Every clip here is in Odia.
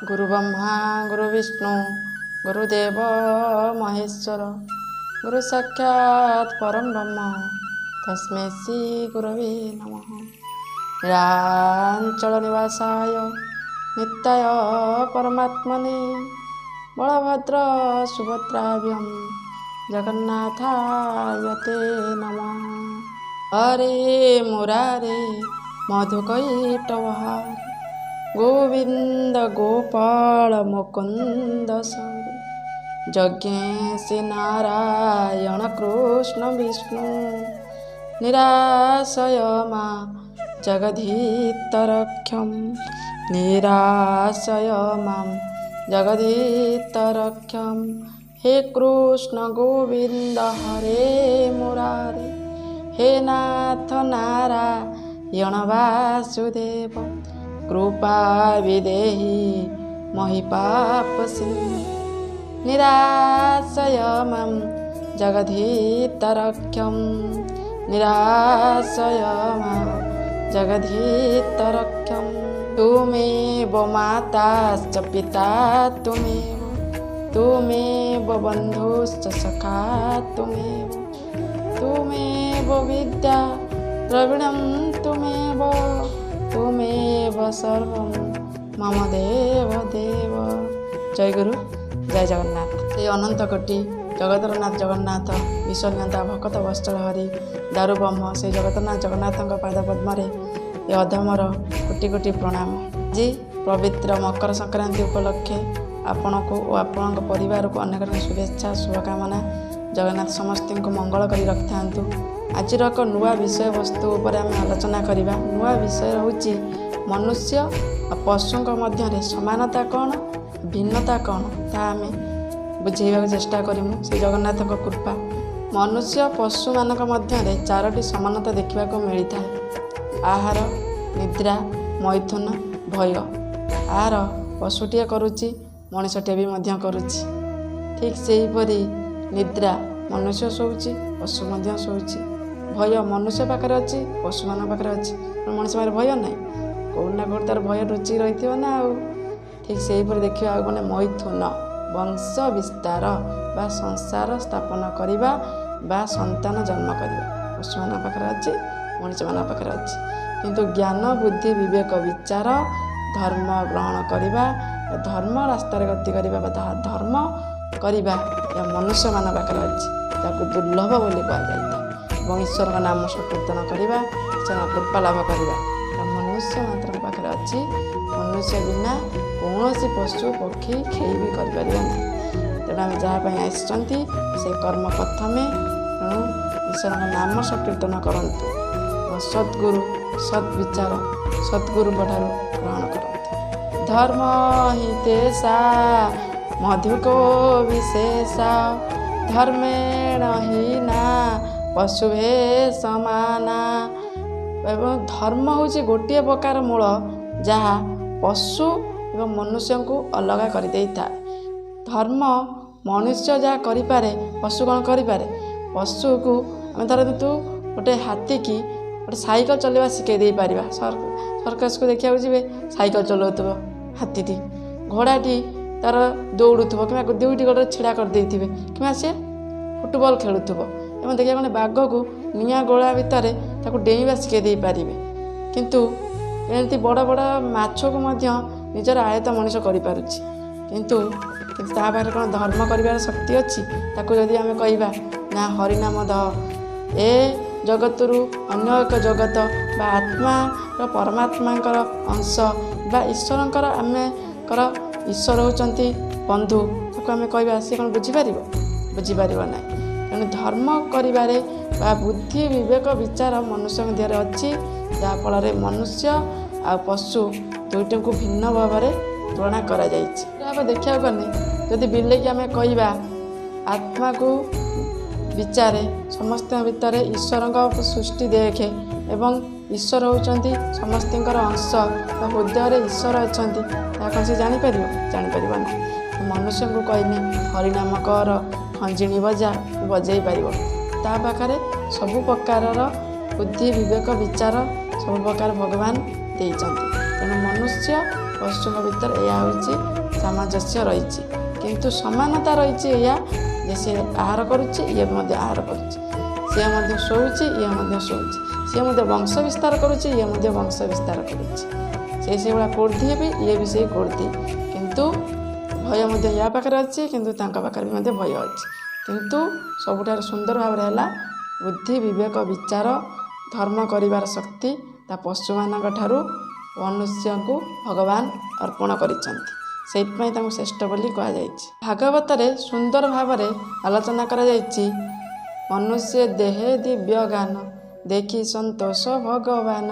ଗୁରୁ ବ୍ରହ୍ମା ଗୁରୁ ବିଷ୍ଣୁ ଗୁରୁଦେବ ମହେଶ୍ୱର, ଗୁରୁ ସାକ୍ଷାତ ପରମ ବ୍ରହ୍ମ ତସ୍ମୈ ଶ୍ରୀ ଗୁରବେ ନମଃ। ନୀଳାଞ୍ଚଳ ନିବାସାୟ ନିତ୍ୟାୟ ପରମାତ୍ମନେ ବଳଭଦ୍ର ସୁଭଦ୍ରାଭ୍ୟಂ ଜଗନ୍ନାଥାୟ ତେ ନମଃ। ହରେ ମୁରାରେ ମଧୁକୈଟବହାରେ, ଗୋବିନ୍ଦ ଗୋପାଳ ମୁକୁନ୍ଦ ସରେ, ଯଜ୍ଞେଶୀ ନାରାୟଣ କୃଷ୍ଣ ବିଷ୍ଣୁ, ନିରାଶୟ ମା ଜଗଧୀତରକ୍ଷମ, ନିରାଶୟ ମାം ଜଗଧୀତରକ୍ଷମ। ହେ କୃଷ୍ଣ ଗୋବିନ୍ଦ ହରେ ମୁରାରେ, ହେ ନାଥ ନାରାୟଣ ବାସୁଦେବ, କୃପା ବିଦେହୀ ମହି ପାପ ସିନ୍ଧୁ, ନିରାଶୟ ମାಂ ଜଗଧୀତରକ୍ଷମ, ନିରାଶୟ ମାಂ ଜଗଧୀତରକ୍ଷମ। ତୁମେବ ମାତାଶ୍ଚ ପିତା ତୁମେବ, ତୁମେବ ବନ୍ଧୁଶ୍ଚ ସଖା ତୁମେବ, ତୁମେବ ବିଦ୍ୟା ଦ୍ରବିଣಂ ତୁମେବ, ତୁମେବ ସର୍ବଂ ମମ ଦେବ ଦେବ। ଜୟ ଗୁରୁ, ଜୟ ଜଗନ୍ନାଥ। ସେଇ ଅନନ୍ତ କୋଟି ଜଗତର ନାଥ ଜଗନ୍ନାଥ, ବିଶ୍ୱନିୟନ୍ତା ଭକତ ବତ୍ସଳ ହରି ଦାରୁ ବ୍ରହ୍ମ, ସେଇ ଜଗତନାଥ ଜଗନ୍ନାଥଙ୍କ ପାଦ ପଦ୍ମରେ ଏ ଅଧମର କୋଟି କୋଟି ପ୍ରଣାମ। ଆଜି ପବିତ୍ର ମକର ସଂକ୍ରାନ୍ତି ଉପଲକ୍ଷେ ଆପଣଙ୍କୁ ଓ ଆପଣଙ୍କ ପରିବାରକୁ ଅନେକ ଅନେକ ଶୁଭେଚ୍ଛା ଶୁଭକାମନା। ଜଗନ୍ନାଥ ସମସ୍ତଙ୍କୁ ମଙ୍ଗଳ କରି ରଖିଥାନ୍ତୁ। ଆଜିର ଏକ ନୂଆ ବିଷୟବସ୍ତୁ ଉପରେ ଆମେ ଆଲୋଚନା କରିବା। ନୂଆ ବିଷୟ ହେଉଛି ମନୁଷ୍ୟ ଆଉ ପଶୁଙ୍କ ମଧ୍ୟରେ ସମାନତା କ'ଣ, ଭିନ୍ନତା କ'ଣ, ତାହା ଆମେ ବୁଝେଇବାକୁ ଚେଷ୍ଟା କରିମୁ। ସେ ଜଗନ୍ନାଥଙ୍କ କୃପା। ମନୁଷ୍ୟ ପଶୁମାନଙ୍କ ମଧ୍ୟରେ ଚାରୋଟି ସମାନତା ଦେଖିବାକୁ ମିଳିଥାଏ: ଆହାର, ନିଦ୍ରା, ମୈଥୁନ, ଭୟ। ଆହାର ପଶୁଟିଏ କରୁଛି, ମଣିଷଟିଏ ବି ମଧ୍ୟ କରୁଛି। ଠିକ୍ ସେହିପରି ନିଦ୍ରା, ମନୁଷ୍ୟ ଶୋଉଛି, ପଶୁ ମଧ୍ୟ ଶୋଉଛି। ଭୟ ମନୁଷ୍ୟ ପାଖରେ ଅଛି, ପଶୁମାନଙ୍କ ପାଖରେ ଅଛି। ମଣିଷ ପାଖରେ ଭୟ ନାହିଁ? କେଉଁଠି ନା କେଉଁଠି ତାର ଭୟ ଲୁଚିକି ରହିଥିବ ନା ଆଉ। ଠିକ୍ ସେହିପରି ଦେଖିବା ଆଉ ମାନେ ମୈଥୁନ, ବଂଶ ବିସ୍ତାର ବା ସଂସାର ସ୍ଥାପନ କରିବା ବା ସନ୍ତାନ ଜନ୍ମ କରିବା, ପଶୁମାନଙ୍କ ପାଖରେ ଅଛି, ମଣିଷମାନଙ୍କ ପାଖରେ ଅଛି। କିନ୍ତୁ ଜ୍ଞାନ, ବୁଦ୍ଧି, ବିବେକ, ବିଚାର, ଧର୍ମ ଗ୍ରହଣ କରିବା, ଧର୍ମ ରାସ୍ତାରେ ଗତି କରିବା ବା ଧର୍ମ କରିବା, ଏହା ମନୁଷ୍ୟମାନଙ୍କ ପାଖରେ ଅଛି। ତାକୁ ଦୁର୍ଲଭ ବୋଲି କୁହାଯାଇଥାଏ। ଏବଂ ଈଶ୍ୱରଙ୍କ ନାମ ସଂକୀର୍ତ୍ତନ କରିବା, ଈଶ୍ୱରଙ୍କ କୃପା ଲାଭ କରିବା, ଏହା ମନୁଷ୍ୟ ମାତ୍ରଙ୍କ ପାଖରେ ଅଛି। ମନୁଷ୍ୟ ବିନା କୌଣସି ପଶୁ ପକ୍ଷୀ ଖେଇ ବି କରିପାରିବେ ନାହିଁ। ତେଣୁ ଆମେ ଯାହା ପାଇଁ ଆସିଛନ୍ତି ସେ କର୍ମ ପ୍ରଥମେ। ତେଣୁ ଈଶ୍ୱରଙ୍କ ନାମ ସଂକୀର୍ତ୍ତନ କରନ୍ତୁ ଏବଂ ସଦ୍ଗୁରୁ, ସଦ୍ ବିଚାର ସଦ୍ଗୁରୁଙ୍କ ଠାରୁ ଗ୍ରହଣ କରନ୍ତୁ। ଧର୍ମ ହିଁ ତେଷା ମଧୁକୋ ବିଶେଷା, ଧର୍ମେଣ ହୀନା ପଶୁଭେ ସମାନା। ଏବଂ ଧର୍ମ ହେଉଛି ଗୋଟିଏ ପ୍ରକାର ମୂଳ ଯାହା ପଶୁ ଏବଂ ମନୁଷ୍ୟଙ୍କୁ ଅଲଗା କରିଦେଇଥାଏ। ଧର୍ମ ମନୁଷ୍ୟ ଯାହା କରିପାରେ, ପଶୁ କ'ଣ କରିପାରେ? ପଶୁକୁ ଆମେ ଧରନ୍ତୁ ଗୋଟେ ହାତୀକି ଗୋଟେ ସାଇକେଲ ଚଲେଇବା ଶିଖେଇ ଦେଇପାରିବା। ସର୍କସକୁ ଦେଖିବାକୁ ଯିବେ, ସାଇକେଲ ଚଲାଉଥିବ ହାତୀଟି, ଘୋଡ଼ାଟି ତାର ଦୌଡ଼ୁଥିବ କିମ୍ବା ଦୁଇଟି ଗୋଡ଼ରେ ଛିଡ଼ା କରିଦେଇଥିବେ କିମ୍ବା ସିଏ ଫୁଟବଲ୍ ଖେଳୁଥିବ। ଏବଂ ଦେଖିବାକୁ ଗଲେ ବାଘକୁ ନିଆଁ ଗୋଳା ଭିତରେ ତାକୁ ଡେଇଁବା ଶିଖେଇ ଦେଇପାରିବେ। କିନ୍ତୁ ଏମିତି ବଡ଼ ବଡ଼ ମାଛକୁ ମଧ୍ୟ ନିଜର ଆୟତ୍ତ ମଣିଷ କରିପାରୁଛି। କିନ୍ତୁ ତା ପାଖରେ କ'ଣ ଧର୍ମ କରିବାର ଶକ୍ତି ଅଛି? ତାକୁ ଯଦି ଆମେ କହିବା ନା ହରିନାମ ଦହ, ଏ ଜଗତରୁ ଅନ୍ୟ ଏକ ଜଗତ ବା ଆତ୍ମାର ପରମାତ୍ମାଙ୍କର ଅଂଶ ବା ଈଶ୍ୱରଙ୍କର, ଆମେଙ୍କର ଈଶ୍ୱର ହେଉଛନ୍ତି ବନ୍ଧୁ, ତାକୁ ଆମେ କହିବା, ସିଏ କ'ଣ ବୁଝିପାରିବ? ବୁଝିପାରିବ ନାହିଁ। ତେଣୁ ଧର୍ମ କରିବାରେ ବା ବୁଦ୍ଧି, ବିବେକ, ବିଚାର ମନୁଷ୍ୟଙ୍କ ଦେହରେ ଅଛି, ଯାହାଫଳରେ ମନୁଷ୍ୟ ଆଉ ପଶୁ ଦୁଇଟିଙ୍କୁ ଭିନ୍ନ ଭାବରେ ତୁଳନା କରାଯାଇଛି। ଭାବେ ଦେଖିବାକୁ ଗଲେ ଯଦି ବିଲେଇକି ଆମେ କହିବା ଆତ୍ମାକୁ ବିଚାରେ, ସମସ୍ତଙ୍କ ଭିତରେ ଈଶ୍ୱରଙ୍କ ସୃଷ୍ଟି ଦେଖେ ଏବଂ ଈଶ୍ୱର ହେଉଛନ୍ତି ସମସ୍ତଙ୍କର ଅଂଶ ବା ହୃଦୟରେ ଈଶ୍ୱର ଅଛନ୍ତି, ତାହା କ'ଣ ସେ ଜାଣିପାରିବ? ଜାଣିପାରିବ ନାହିଁ। ମନୁଷ୍ୟଙ୍କୁ କହିଲେ ହରିନାମ କର, ଖଞ୍ଜିଣୀ ବଜା, ବଜେଇ ପାରିବ। ତା ପାଖରେ ସବୁ ପ୍ରକାରର ବୁଦ୍ଧି, ବିବେକ, ବିଚାର ସବୁ ପ୍ରକାର ଭଗବାନ ଦେଇଛନ୍ତି। ତେଣୁ ମନୁଷ୍ୟ ପଶୁଙ୍କ ଭିତରେ ଏଇଆ ହେଉଛି ସାମଞ୍ଜସ୍ୟ ରହିଛି। କିନ୍ତୁ ସମାନତା ରହିଛି ଏଇଆ ଯେ ସେ ଆହାର କରୁଛି, ଇଏ ବି ମଧ୍ୟ ଆହାର କରୁଛି, ସିଏ ମଧ୍ୟ ଶୋଉଛି, ଇଏ ମଧ୍ୟ ଶୋଉଛି, ସିଏ ମଧ୍ୟ ବଂଶ ବିସ୍ତାର କରୁଛି, ଇଏ ମଧ୍ୟ ବଂଶ ବିସ୍ତାର କରୁଛି। ସେ ସେଇଭଳିଆ କ୍ରୋଧୀ ବି, ଇଏ ବି ସେଇ କ୍ରୋଧୀ। କିନ୍ତୁ ଭୟ ମଧ୍ୟ ୟା ପାଖରେ ଅଛି, କିନ୍ତୁ ତାଙ୍କ ପାଖରେ ବି ମଧ୍ୟ ଭୟ ଅଛି। କିନ୍ତୁ ସବୁଠାରୁ ସୁନ୍ଦର ଭାବରେ ହେଲା ବୁଦ୍ଧି, ବିବେକ, ବିଚାର, ଧର୍ମ କରିବାର ଶକ୍ତି ତା ପଶୁମାନଙ୍କ ଠାରୁ ମନୁଷ୍ୟଙ୍କୁ ଭଗବାନ ଅର୍ପଣ କରିଛନ୍ତି। ସେଇଥିପାଇଁ ତାଙ୍କୁ ଶ୍ରେଷ୍ଠ ବୋଲି କୁହାଯାଇଛି। ଭାଗବତରେ ସୁନ୍ଦର ଭାବରେ ଆଲୋଚନା କରାଯାଇଛି। ମନୁଷ୍ୟ ଦେହେ ଦିବ୍ୟ ଗାନ, ଦେଖି ସନ୍ତୋଷ ଭଗବାନ।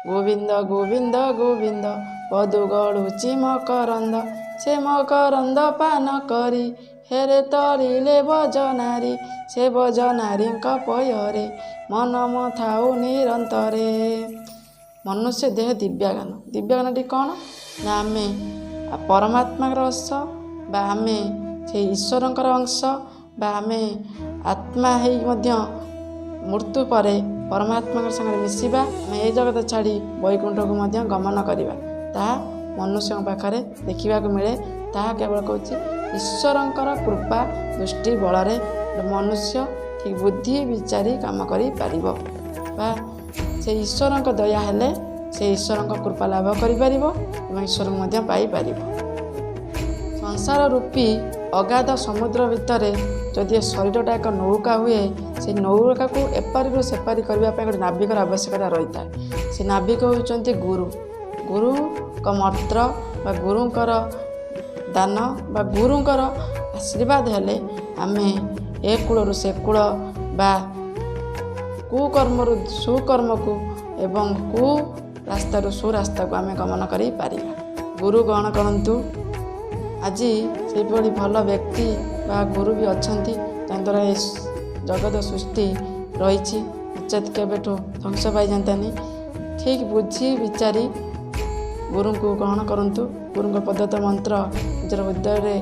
ଗୋବିନ୍ଦ ଗୋବିନ୍ଦ ଗୋବିନ୍ଦ ପଦୁ ଗଳୁଛି ମକରନ୍ଦ, ସେ ମକରନ୍ଦ ପାନ କରି ହେରେ ତରିଲେ ଭଜନାରୀ, ସେ ଭଜନାରୀଙ୍କ ପୟରେ ମନ ଥାଉ ନିରନ୍ତରେ। ମନୁଷ୍ୟ ଦେହ ଦିବ୍ୟଗାନ। ଦିବ୍ୟଗାନଟି କ'ଣ ନା ଆମେ ପରମାତ୍ମାଙ୍କର ଅଂଶ, ବା ଆମେ ସେଇ ଈଶ୍ୱରଙ୍କର ଅଂଶ, ବା ଆମେ ଆତ୍ମା ହେଇ ମଧ୍ୟ ମୃତ୍ୟୁ ପରେ ପରମାତ୍ମାଙ୍କ ସାଙ୍ଗରେ ମିଶିବା। ଆମେ ଏ ଜଗତ ଛାଡ଼ି ବୈକୁଣ୍ଠକୁ ମଧ୍ୟ ଗମନ କରିବା, ତାହା ମନୁଷ୍ୟଙ୍କ ପାଖରେ ଦେଖିବାକୁ ମିଳେ। ତାହା କେବଳ କହୁଛି ଈଶ୍ୱରଙ୍କର କୃପା ଦୃଷ୍ଟି ବଳରେ ମନୁଷ୍ୟ ଠିକ୍ ବୁଦ୍ଧି ବିଚାରି କାମ କରିପାରିବ, ବା ସେ ଈଶ୍ୱରଙ୍କ ଦୟା ହେଲେ ସେ ଈଶ୍ୱରଙ୍କ କୃପା ଲାଭ କରିପାରିବ ଏବଂ ଈଶ୍ୱରଙ୍କୁ ମଧ୍ୟ ପାଇପାରିବ। ସଂସାର ରୂପୀ ଅଗାଧ ସମୁଦ୍ର ଭିତରେ ଯଦି ଏ ଶରୀରଟା ଏକ ନୌକା ହୁଏ, ସେ ନୌକାକୁ ଏପାରିରୁ ସେପାରି କରିବା ପାଇଁ ଗୋଟେ ନାବିକର ଆବଶ୍ୟକତା ରହିଥାଏ। ସେ ନାବିକ ହେଉଛନ୍ତି ଗୁରୁ। ଗୁରୁଙ୍କ ମନ୍ତ୍ର ବା ଗୁରୁଙ୍କର ଦାନ ବା ଗୁରୁଙ୍କର ଆଶୀର୍ବାଦ ହେଲେ ଆମେ ଏ କୂଳରୁ ସେ କୂଳ ବା କୁକର୍ମରୁ ସୁକର୍ମକୁ ଏବଂ କୁ ରାସ୍ତାରୁ ସୁରାସ୍ତାକୁ ଆମେ ଗମନ କରିପାରିବା। ଗୁରୁ ଗ୍ରହଣ କରନ୍ତୁ। ଆଜି ସେହିଭଳି ଭଲ ବ୍ୟକ୍ତି ବା ଗୁରୁ ବି ଅଛନ୍ତି, ତାଙ୍କ ଦ୍ୱାରା ଏ ଜଗତ ସୃଷ୍ଟି ରହିଛି, ନଚେତ୍ କେବେଠୁ ଧ୍ୱଂସ ପାଇଯାନ୍ତାନି। ଠିକ୍ ବୁଝି ବିଚାରି ଗୁରୁଙ୍କୁ ଗ୍ରହଣ କରନ୍ତୁ। ଗୁରୁଙ୍କ ପ୍ରଦତ୍ତ ମନ୍ତ୍ର ନିଜର ହୃଦୟରେ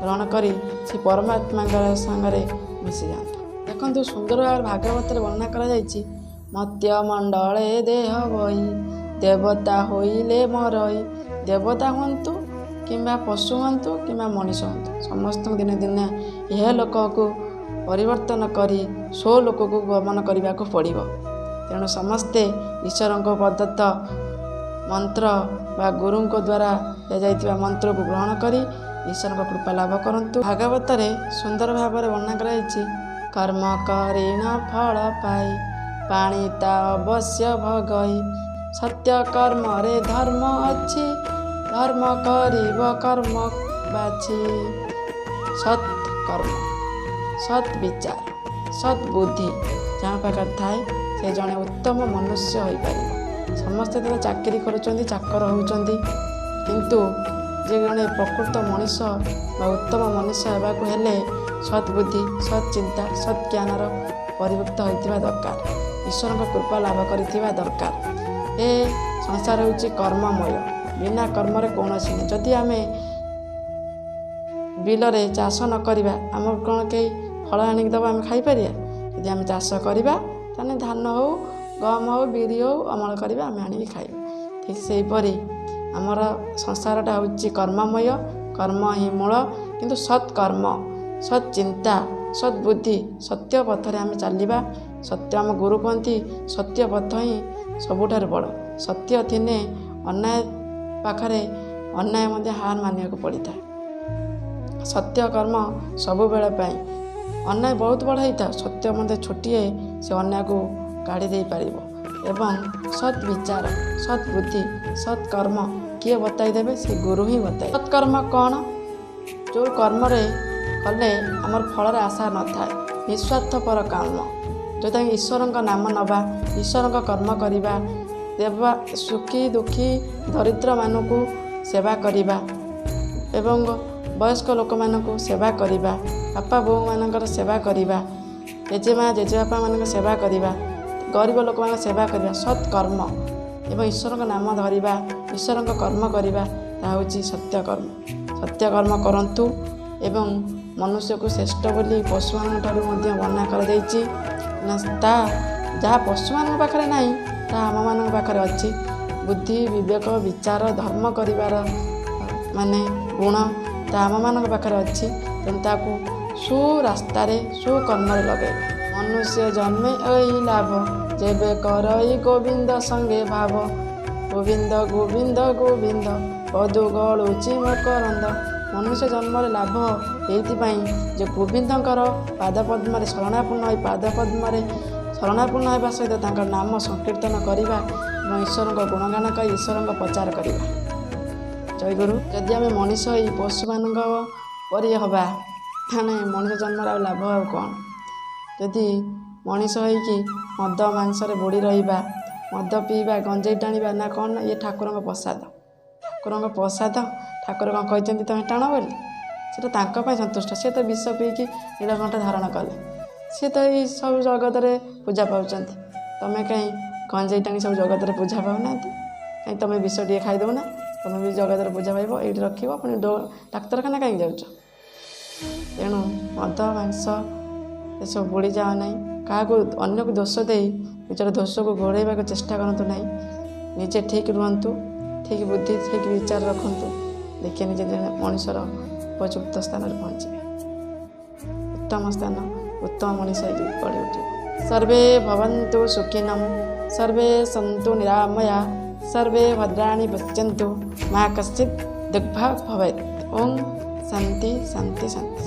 ଗ୍ରହଣ କରି ସେ ପରମାତ୍ମାଙ୍କ ସାଙ୍ଗରେ ମିଶିଯାଆନ୍ତୁ। ଦେଖନ୍ତୁ, ସୁନ୍ଦର ଭାବରେ ଭାଗବତରେ ବର୍ଣ୍ଣନା କରାଯାଇଛି। ମତ୍ୟ ମଣ୍ଡଳେ ଦେହ ବହି, ଦେବତା ହୋଇଲେ ମରଇ। ଦେବତା ହୁଅନ୍ତୁ କିମ୍ବା ପଶୁ ହୁଅନ୍ତୁ କିମ୍ବା ମଣିଷ ହୁଅନ୍ତୁ, ସମସ୍ତଙ୍କୁ ଦିନେ ଦିନେ ଇହ ଲୋକକୁ ପରିବର୍ତ୍ତନ କରି ସ୍ୱ ଲୋକକୁ ଗମନ କରିବାକୁ ପଡ଼ିବ। ତେଣୁ ସମସ୍ତେ ଈଶ୍ୱରଙ୍କ ପ୍ରଦତ୍ତ ମନ୍ତ୍ର ବା ଗୁରୁଙ୍କ ଦ୍ୱାରା ଦିଆଯାଇଥିବା ମନ୍ତ୍ରକୁ ଗ୍ରହଣ କରି ଈଶ୍ୱରଙ୍କ କୃପା ଲାଭ କରନ୍ତୁ। ଭାଗବତରେ ସୁନ୍ଦର ଭାବରେ ବର୍ଣ୍ଣନା କରାଯାଇଛି। କର୍ମ କରିଣ ଫଳ ପାଇ, ପାଣି ତା ଅବଶ୍ୟ ଭଗଇ। ସତ୍ୟ କର୍ମରେ ଧର୍ମ ଅଛି, ଧର୍ମ କରିବ କର୍ମ ବାଛି। ସତ୍ କର୍ମ, ସତ୍ ବିଚାର, ସତ୍ ବୁଦ୍ଧି ଯାହା ପାଖରେ ଥାଏ, ସେ ଜଣେ ଉତ୍ତମ ମନୁଷ୍ୟ ହୋଇପାରିବ। ସମସ୍ତେ ତ ଚାକିରି କରୁଛନ୍ତି, ଚାକର ହେଉଛନ୍ତି, କିନ୍ତୁ ଯେ ଜଣେ ପ୍ରକୃତ ମଣିଷ ବା ଉତ୍ତମ ମନୁଷ୍ୟ ହେବାକୁ ହେଲେ ସତ୍ ବୁଦ୍ଧି, ସତ୍ ଚିନ୍ତା, ସତ୍ ଜ୍ଞାନର ପରିବ୍ୟାପ୍ତ ହୋଇଥିବା ଦରକାର, ଈଶ୍ୱରଙ୍କ କୃପା ଲାଭ କରିଥିବା ଦରକାର। ଏ ସଂସାର ହେଉଛି କର୍ମମୟ, ବିନା କର୍ମରେ କୌଣସି ନାହିଁ। ଯଦି ଆମେ ବିଲରେ ଚାଷ ନ କରିବା, ଆମକୁ କ'ଣ କେହି ଫଳ ଆଣିକି ଦେବ, ଆମେ ଖାଇପାରିବା? ଯଦି ଆମେ ଚାଷ କରିବା, ତାହେଲେ ଧାନ ହେଉ, ଗହମ ହେଉ, ବିରି ହେଉ, ଅମଳ କରିବା, ଆମେ ଆଣିକି ଖାଇବା। ଠିକ୍ ସେହିପରି ଆମର ସଂସାରଟା ହେଉଛି କର୍ମମୟ, କର୍ମ ହିଁ ମୂଳ। କିନ୍ତୁ ସତ୍ କର୍ମ, ସତ୍ ଚିନ୍ତା, ସତ୍ ବୁଦ୍ଧି, ସତ୍ୟ ପଥରେ ଆମେ ଚାଲିବା। ସତ୍ୟ, ଆମ ଗୁରୁ କୁହନ୍ତି, ସତ୍ୟ ପଥ ହିଁ ସବୁଠାରୁ ବଡ଼। ସତ୍ୟ ଥିନେ ଅନ୍ୟାୟ ପାଖରେ ଅନ୍ୟାୟ ମଧ୍ୟ ହାର ମାନିବାକୁ ପଡ଼ିଥାଏ। ସତ୍ୟ କର୍ମ ସବୁବେଳ ପାଇଁ, ଅନ୍ୟାୟ ବହୁତ ବଡ଼ ହେଇଥାଉ, ସତ୍ୟ ମଧ୍ୟ ଛୋଟିଏ ସେ ଅନ୍ୟାୟକୁ କାଢ଼ି ଦେଇପାରିବ। ଏବଂ ସତ୍ ବିଚାର, ସତ୍ ବୁଦ୍ଧି, ସତ୍ କର୍ମ କିଏ ବତାଇ ଦେବେ? ସେ ଗୁରୁ ହିଁ ବତାଇ। ସତ୍କର୍ମ କ'ଣ? ଯେଉଁ କର୍ମରେ କଲେ ଆମର ଫଳର ଆଶା ନଥାଏ, ନିସ୍ୱାର୍ଥପର କର୍ମ, ଯେଉଁଟାକି ଈଶ୍ୱରଙ୍କ ନାମ ନେବା, ଈଶ୍ୱରଙ୍କ କର୍ମ କରିବା, ଦେବା, ସୁଖୀ ଦୁଃଖୀ ଦରିଦ୍ରମାନଙ୍କୁ ସେବା କରିବା ଏବଂ ବୟସ୍କ ଲୋକମାନଙ୍କୁ ସେବା କରିବା, ବାପା ବୋଉମାନଙ୍କର ସେବା କରିବା, ଜେଜେମା ଜେଜେବାପାମାନଙ୍କ ସେବା କରିବା, ଗରିବ ଲୋକମାନଙ୍କ ସେବା କରିବା, ସତ୍କର୍ମ ଏବଂ ଈଶ୍ୱରଙ୍କ ନାମ ଧରିବା, ଈଶ୍ୱରଙ୍କ କର୍ମ କରିବା, ତାହା ହେଉଛି ସତ୍ୟକର୍ମ। ସତ୍ୟକର୍ମ କରନ୍ତୁ ଏବଂ ମନୁଷ୍ୟକୁ ଶ୍ରେଷ୍ଠ ବୋଲି ପଶୁମାନଙ୍କ ଠାରୁ ମଧ୍ୟ ବର୍ଣ୍ଣନା କରାଯାଇଛି ନା, ତା ଯାହା ପଶୁମାନଙ୍କ ପାଖରେ ନାହିଁ, ତାହା ଆମମାନଙ୍କ ପାଖରେ ଅଛି। ବୁଦ୍ଧି, ବିବେକ, ବିଚାର, ଧର୍ମ କରିବାର ମାନେ ଗୁଣ ତା ଆମମାନଙ୍କ ପାଖରେ ଅଛି। ତେଣୁ ତାକୁ ସୁରାସ୍ତାରେ, ସୁକର୍ମରେ ଲଗାଇବା। ମନୁଷ୍ୟ ଜନ୍ମେ ଏଇ ଲାଭ, ଯେବେ କରଇ ଗୋବିନ୍ଦ ସଙ୍ଗେ ଭାବ। ଗୋବିନ୍ଦ ଗୋବିନ୍ଦ ଗୋବିନ୍ଦ ପଦୁ ଗଳୁଛି ମକରନ୍ଦ। ମନୁଷ୍ୟ ଜନ୍ମରେ ଲାଭ ଏଇଥିପାଇଁ ଯେ ଗୋବିନ୍ଦଙ୍କର ପାଦପଦ୍ମରେ ଶରଣାପନ୍ନ ହୋଇ, ପାଦପଦ୍ମରେ ଶରଣାପନ୍ନ ହେବା ସହିତ ତାଙ୍କ ନାମ ସଂକୀର୍ତ୍ତନ କରିବା ଏବଂ ଈଶ୍ୱରଙ୍କ ଗୁଣଗାନ କରି ଈଶ୍ୱରଙ୍କ ପ୍ରଚାର କରିବା। ଜୟଗୁରୁ। ଯଦି ଆମେ ମଣିଷ ହେଇ ପଶୁମାନଙ୍କ ପରି ହେବା, ତାହେଲେ ମଣିଷ ଜନ୍ମର ଆଉ ଲାଭ ଆଉ କ'ଣ? ଯଦି ମଣିଷ ହେଇକି ମଦ ମାଂସରେ ବୁଡ଼ି ରହିବା, ମଦ ପିଇବା, ଗଞ୍ଜେଇ ଟାଣିବା, ନା କ'ଣ ନା ଇଏ ଠାକୁରଙ୍କ ପ୍ରସାଦ, ଠାକୁରଙ୍କ ପ୍ରସାଦ। ଠାକୁର କ'ଣ କହିଛନ୍ତି ତୁମେ ଟାଣ ବୋଲି? ସେଟା ତାଙ୍କ ପାଇଁ ସନ୍ତୁଷ୍ଟ। ସିଏ ତ ବିଷ ପିଇକି ନୀଳକଣ୍ଠ ଧାରଣ କଲେ, ସିଏ ତ ଏଇ ସବୁ ଜଗତରେ ପୂଜା ପାଉଛନ୍ତି। ତୁମେ କାହିଁ ଗଞ୍ଜେଇ ଟାଣି ସବୁ ଜଗତରେ ପୂଜା ପାଉନାହାନ୍ତି? କାହିଁ ତୁମେ ବିଷ ଟିକେ ଖାଇଦେଉନା, ତୁମେ ବି ଜଗତରେ ପୂଜା ପାଇବ। ଏଇଠି ରଖିବ, ପୁଣି ଡାକ୍ତରଖାନା କାହିଁକି ଯାଉଛ? ତେଣୁ ମଦ ମାଂସ ଏସବୁ ବୁଡ଼ି ଯାଅ ନାହିଁ। କାହାକୁ ଅନ୍ୟକୁ ଦୋଷ ଦେଇ ନିଜର ଦୋଷକୁ ଘୋଡ଼େଇବାକୁ ଚେଷ୍ଟା କରନ୍ତୁ ନାହିଁ। ନିଜେ ଠିକ୍ ରୁହନ୍ତୁ, ଠିକ୍ ବୁଦ୍ଧି, ଠିକ୍ ବିଚାର ରଖନ୍ତୁ। ଦେଖିବେ ନିଜେ ମଣିଷର ଉପଯୁକ୍ତ ସ୍ଥାନରେ ପହଞ୍ଚିବେ, ଉତ୍ତମ ସ୍ଥାନ, ଉତ୍ତମ ମଣିଷ ହେଇକି ଗଢ଼ି ଉଠିବ। ସର୍ବେ ଭବନ୍ତୁ ସୁଖିନଂ, ସର୍ବେ ସନ୍ତୁ ନିରାମୟା, ସର୍ବେ ଭଦ୍ରାଣୀ ପଶ୍ୟନ୍ତୁ, ମା କଶ୍ଚିତ୍ ଦୁର୍ଭାଗ ଭବେତ୍। ଓಂ ଶାନ୍ତି ଶାନ୍ତି ଶାନ୍ତି।